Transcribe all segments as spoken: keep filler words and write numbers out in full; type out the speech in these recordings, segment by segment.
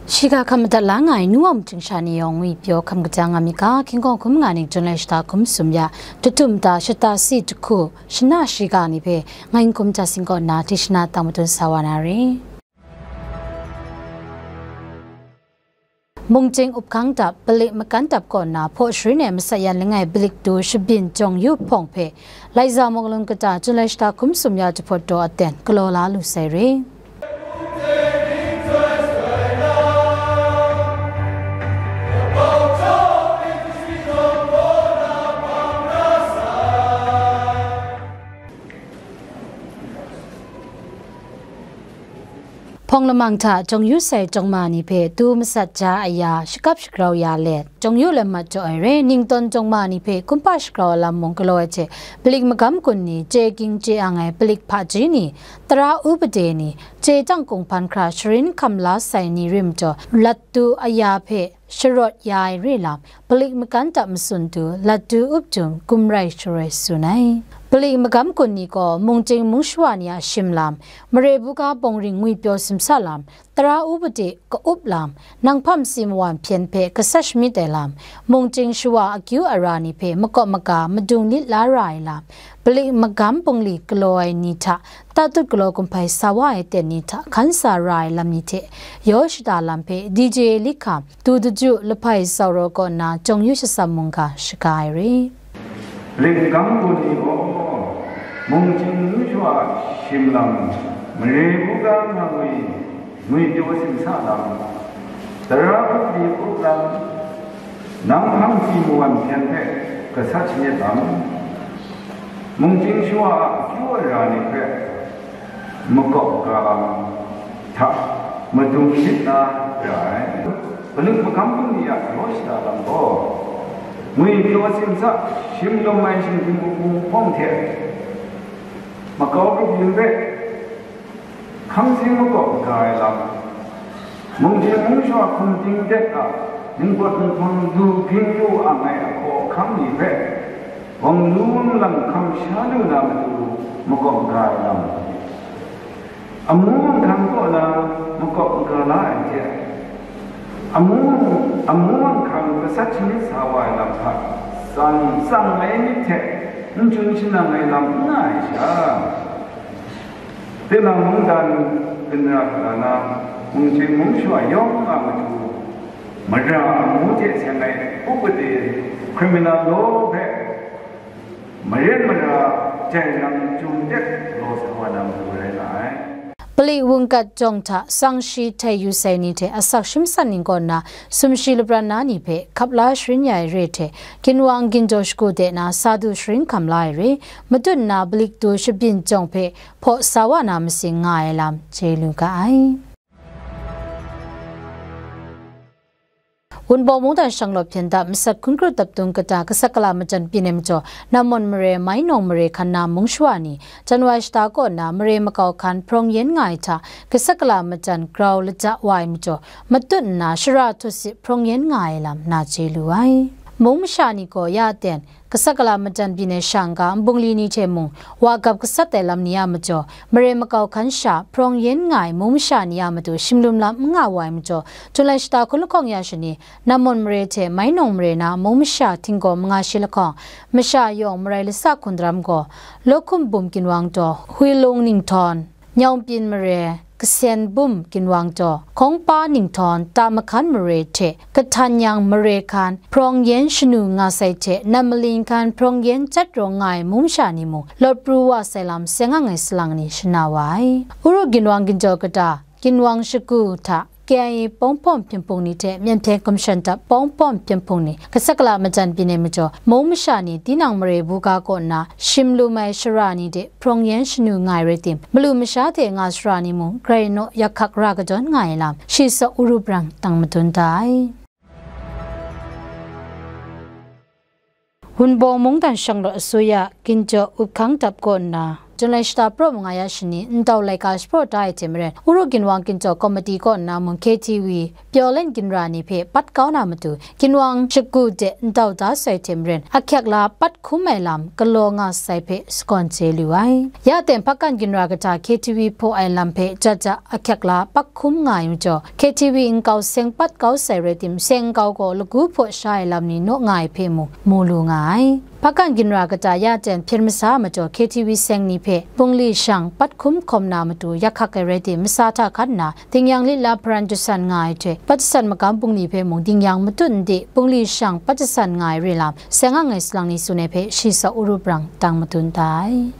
Shiga hkam madat la nga ai nu wa majing sha ni yawng ngwi pyaw hkam kaja nga mi ga, hkying hkawng hkum nga ning Jun lai shata hkum sum ya, Jahtum ta shata si jahku, shana shiga ni hpe ngai n hkum ja sing kaw nna, tishana tang madun sa wa na re. Mungchying up hkang dap, palik makan dap kaw nna, hpaw sharin ai masat yan langai palik tu shabyin jawng yu hpawng hpe, Laiza Mawk Lum kata Jun lai shata hkum sum ya jahpawt daw aten galaw la lu sai re. Hpawng lamang hta jawng yu sai jawng ma ni hpe tu masat ja aya, shakap shagrau ya let, jawng yu lam mat jaw ai re, ningtawn jawng ma ni hpe kumhpa shagrau a lam mung galaw ai hte, palik magam gun ni, chye ging chye ang ai palik hpaji ni, tara upade ni, chye dang kunghpan hkra sharin hkam la sai ni rim jaw, lat tu aya hpe sharawt ya ai re lam, palik makan dap matsun tu, lat tu up jum, gumrai sharoi tsun ai. Palik magam gun ni gaw, mungchying mungshawa ni a shim lam, mare buga bawng ring ngwi pyaw simsa lam, tara upade ka-up lam, nang hpam si mawan hpyen hpe gasat shamyit ai lam, mungchying shawa akyu ara ni hpe makawp maga madung lit la ra ai lam, palik magam bungli galaw ai ni hta, tatut galaw kumhpai sa wa ai ten ni hta hkan sa ra ai lam ni hte, yaw shada lam hpe D J Likham, Tu Daju, Lahpai Zauraw kaw nna jawng yu shatsam mungga shaga ai re. Linggang gun ni gaw, mungchying mungshawa shim lam, mare buga nga ngwi, ngwi pyaw simsa lam, tara up di up lam, nang hpang si mawan hpyen hpe gasat shamyit lam, mungchying shawa a akyu ara ni hpe makawp ga lam hta madung lit na ra ai. Palik magam bungli a yaw shada lam gaw, ngwi pyaw simsa, shim lum ai shinggyim bungli hpawng hte makau grup yin hpe, hkang sing makawp maga ai lam, mungchying mungshawa hkum ting det a, ningpawt ninghpang lu byin lu ang ai ahkaw ahkang ni hpe, wang lu wang lang hkam sha lu na matu makawp maga ai lam, amu ahkang kaw na makawp maga la ai hte, amu, amu ahkang gasat shamyit sa wa ai lam hta, tsang, tsang ai myit hte n chun shanang ai lam n nga ai sha, tinang mungdan ginra hkra na, mungchying mungshawa yawng a matu, mara amu hte seng ai upade, criminal law hpe maren mara jai nang jum det galaw sa wa na matu rai nga ai. Palik wungkat jawng hta sangshi htai yu sai ni hte asak shimsan ning kaw nna, sumshi lapran na ni hpe hkap la sharin ya ai re hte, ginwang ginjaw shagu de na sa du sharin hkam la ai re, matut nna palik tu shabyin jawng hpe hpaw sa wa na masing nga ai lam chye lu ga ai. Wunpawng mungdan shanglawt hpyen dap masat hkun kru dap tung kata gasat gala majan byin ai majaw, Nammawn mare, Mainawng mare hkan na mungshawa ni, January shata kaw nna mare makau hkan hprawng yen nga ai hta, gasat gala majan grau laja wa ai majaw, matut nna shara htu sit hprawng yen nga ai lam na chye lu ai. Mung masha ni gaw ya aten, gasat gala majan byin ai sha n-ga, nbungli ni hte mung, wa gap gasat ai lam ni a majaw, mare makau hkan sha, hprawng yen nga ai mung masha ni a matu shimlum lam n nga wa ai majaw, Jun lai shata hkun lahkawng ya shani, Nammawn mare hte Mainawng mare na mung masha htinggaw manga shi lahkawng, masha yawng marai lasa hkun daram gaw, Lawhkum bum ginwang daw, Huilung ningtawn, Nyawng pyin mare, Kasen bum ginwang daw, Hkawngpa ningtawn, Tamahkan mare hte Kahtanyang mare hkan hprawng yen shanu nga sai hte, Nammaling hkan hprawng yen jat rawng nga ai mung masha ni mung, lawt pru wa sai lam seng ang ai salang ni shana wa ai. Uru ginwang ginjaw kata, ginwang shagu hta, K I A pawng hpawm hpyen hpung ni hte Myen Hpyen Gumshan Dap pawng hpawm hpyen hpung ni, gasat gala majan byin ai majaw, mung masha ni tinang mare buga kaw nna shim lum ai shara ni de hprawng yen shanu nga ai rai tim, malu masha hte nga shara ni mung, grai naw yak hkak ra kadawn nga ai lam, shi saw Uru brang tang madun da ai. Wunpawng mungdan shanglawt asuya ginjaw up hkang dap kaw nna, Jun lai shata pra manga ya shani ntau laika shapraw da ai hte maren, Uru ginwang ginjaw komiti kaw nna mung K T V pyaw len ginra ni hpe pat kau na matu, ginwang shagu de ntau da sai hte maren, ahkyak la pat hkum ai lam galaw nga sai hpe sagawn chye lu ai. Ya ten hpakan ginra kata K T V hpaw ai lam hpe jat ja ahkyak la pat hkum nga ai majaw, K T V nkau seng pat kau sai rai tim, seng nkau gaw lagu hpaw sha ai lam ni naw nga ai hpe mung mu lu nga ai. Hpakan ginra kata ya ten hpyen masa majaw K T V seng ni hpe bungli shang pat hkum hkawm na matu yak hkak ai rai tim, masa hta hkan nna dingyang lit la hparan jasan nga ai hte, pat jasan magam bungli hpe mung dingyang matut n di bungli shang pat jasan nga ai re lam, seng ang ai salang ni tsun ai hpe shi tsawk Uru brang dang madun da ai.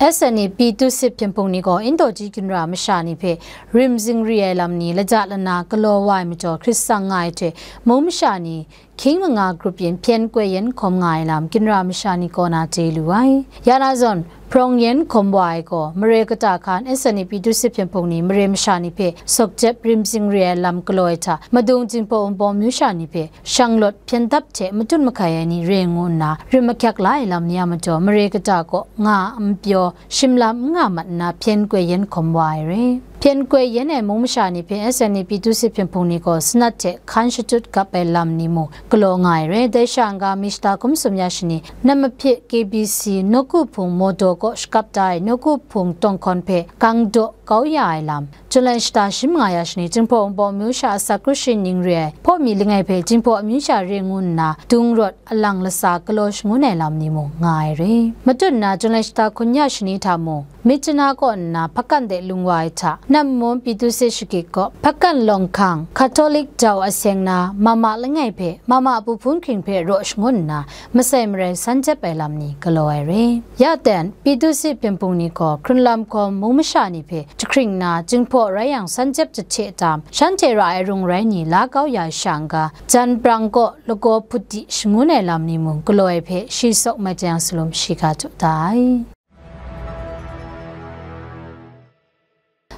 S N A P Tusit Hpyen Hpung ni gaw Indaw Ji ginra masha ni hpe rim zingri ai lam ni laja lana galaw wa ai majaw hkrit tsang nga ai hte, mung masha ni hkying manga grup yin hpyen koi yen hkawm nga ai lam ginra masha ni kaw na chye lu ai. Ya na zawn, hprawng yen hkawm wa ai gaw, mare kata hkan S N A P Tusit Hpyen Hpung ni mare masha ni hpe sawk jep rim zingri ai lam galaw ai hta, madung Jinghpaw Wunpawng amyu sha ni hpe shanglawt hpyen dap hte matut mahkai ai ni re ngu nna rim ahkyak la ai lam ni a majaw, mare kata kaw nga n pyaw, shim lam n nga mat nna hpyen koi yen hkawm wa ai re. Hpyen koi yen ai mung masha ni hpe S N A P Tusit Hpyen Hpung ni gaw sanat hte hkan shatut gap ai lam ni mung galaw nga ai re. Dai sha n-ga mi shata hkum sum ya shani, Namahpye K B C Nawku Hpung Mawdaw kaw shakap da ai Nawku Hpung Tawng Hkawn hpe gang daw kau ya ai lam, Jun lai shata shi manga ya shani, Jinghpaw Wunpawng amyu sha asak kru shi ning re ai hpaw mi langai hpe Jinghpaw amyu sha re ngu nna, dung rawt alang latsa galaw shangun ai lam ni mung nga ai re. Matut nna, Jun lai shata hkun ya shani hta mung, Myitkyina kaw nna hpakan de lung wa ai hta, Nammun Pyitusit Shagit kaw hpakan lawng hkang Catholic dau aseng na mama langai hpe, mama a pu hpun hking hpe raw shangun nna, masai marai san jep ai lam ni galaw ai re. Ya ten, Pyitusit Hpyen Hpung ni gaw hkrunlam hkawm mung masha ni hpe jahkring nna, Jinghpaw rai yang san jep jahte tam, shanhte ra ai rung rai ni la kau ya ai sha n-ga, jan prang kaw lagaw hput di shangun ai lam ni mung galaw ai hpe shi tsawk Maitayang Salum shi ga jaw da ai.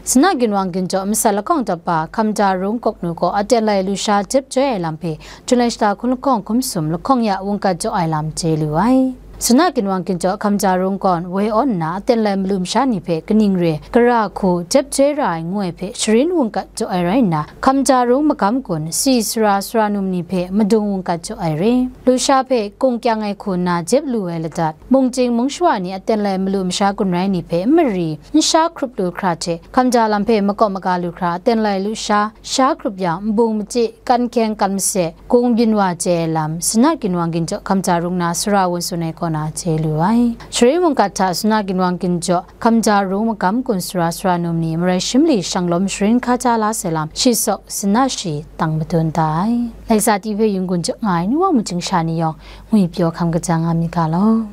Sina ginwang ginjaw masat lahkawng dapa Hkamda Rung Kawknu gaw aten lai lusha jep joi ai lam hpe Jun lai shata hkun lahkawng hkum sum lahkawng ya wungkat jaw ai lam chye lu ai. Sina ginwang ginjaw Hkamda Rung gaw woi awn nna aten lai malu masha ni hpe kaning re gara hku jep joi ra ai ngu ai hpe sharin wungkat jaw ai rai nna, Hkamda Rung magam gun si sara sara num ni hpe madung wungkat jaw ai re. Lusha hpe kung kyang ai hku nna jep lu ai ladat, mungchying mungshawa ni aten lai malu masha gun rai ni hpe n mari, n sha hkrup lu hkra hte, hkamja lam hpe makawp maga lu hkra, aten lai lusha, sha hkrup yang, nbung machyi, kan hkyeng kan mase, kung byin wa chye ai lam, Sanat ginwang ginjaw hkamja rung na sara wun tsun ai kaw na chye lu ai. Sharin mungkan hta Sanat ginwang ginjaw hkamja rung magam gun sara sara num ni marai shim li shanglawm sharin hkaja la sai lam, shi tsawk Sanat shi tang madun da ai. Laika ti hpe yung gun jaw nga ai ni wa machyin sha ni yawng, ngwi pyaw hkam kaja nga mi ga law.